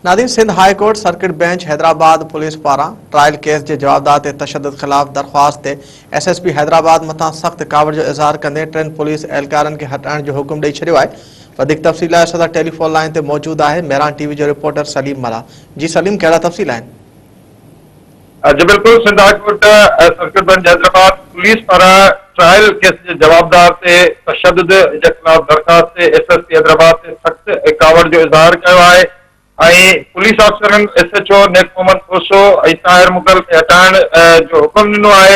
ناظرين Sindh high court circuit bench Hyderabad police پاران trial case جي جوابدار تي تشدد خلاف درخواست تي ايس ايس پي حيدرآباد مٿان سخت ڪاوڙ جو اظهار ڪندي ٽن پوليس اهلڪارن کي هٽائڻ جو حڪم ڏئي ڇڏيو آهي وڌيڪ تفصيل لاء اسان سان ٽيليفون لائين تي موجود آهي مهراڻ ٽي وي جو رپورٽر سليم ملاح جي سليم ڪهڙا تفصيل آهن. جي بلڪل Sindh high court circuit bench Hyderabad police پاران ٽرائل ڪيس جي جوابدار تي تشدد جي خلاف درخواست تي ايس ايس پي حيدرآباد تي سخت ڪاوڙ جو اظهار ڪيو آهي ۽ پوليس آفيسرن S H O Nek Muhammad Khoso ۽ Tahir Mughal کي هٽائڻ جو حڪم ڏنو آهي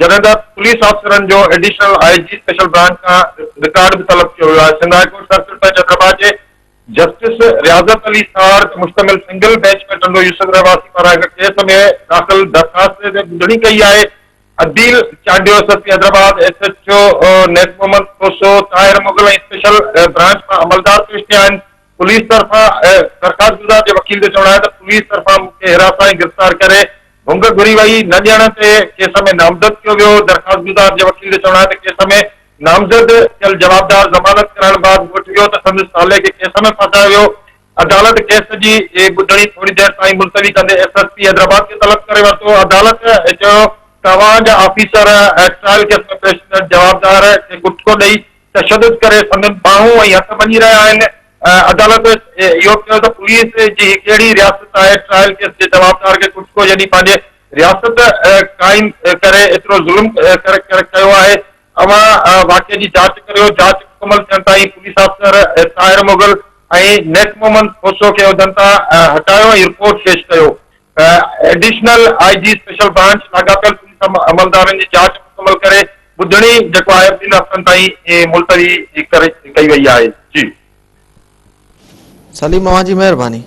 جڏهن ته پوليس آفيسرن جو additional I G special branch کان رڪارڊ به طلب ڪيو ويو آهي Sindh high court circuit bench Hyderabad جي جسٽس رياضت علي ساڙ تي مشتمل سنگل بئنچ ۾ ٽنڊو يوسف رهواسي پاران هڪ ڪيس ۾ داخل درخواست تي ٻڌڻي ڪئي آهي. Adeel Chandio, S S P Hyderabad, S H O Nek Muhammad Khoso, Tahir Mughal ۽ special branch مان عملدار پيش ٿيا آهن. پوليس طرفان درخواستگذار جي وڪيل جو چوڻ آهي ته پوليس طرفان مون کي حراسان ۽ گرفتار ڪري ڀنگ گهري وئي، نه ڏيڻ تي ڪيس ۾ نامزد ڪيو ويو، درخواستگذار جي وڪيل جو چوڻ آهي ته ڪيس ۾ نامزد ٿيل جوابدار ضمانت ڪرائڻ بعد ڳوٺ ويو ته سندس سالي کي ڪيس ۾ ڦاسايو ويو، عدالت ڪيس جي ٻڌڻي ٿوري دير تائين ملتوي ڪندي ايس ايس پي حيدرآباد کي طلب ڪري ورتو، عدالت چيو ته اوهان جا آفيسر ٽرائل ڪيس ۾ پيش ٿيندڙ جوابدار کي ڪٽڪو ڏئي تشدد ڪري سندن ٻانهون ۽ هٿ ڀڃي رهيا آهن، عدالت اهو به چيو ته پوليس جي هي ڪهڙي رياست آهي، ٽرائل ڪيس جي جوابدار کي ڪٽڪو يعني پنهنجي رياست قائم ڪري ايترو ظلم ڪيو آهي، اوهان واقعي جي جاچ ڪريو، جاچ مڪمل ٿيڻ تائين پوليس آفيسر طاهر مغل ۽ نيڪ محمد کوسو کي عهدن تان هٽايو ۽ رپورٽ پيش ڪيو. Additional I G special branch لاڳاپيل پوليس عملدارن جي جاچ مڪمل ڪري ٻڌڻي جيڪو آهي ٻن هفتن تائين ملتوي ڪئي وئي آهي. جي. سليم اوهان جي مهرباني.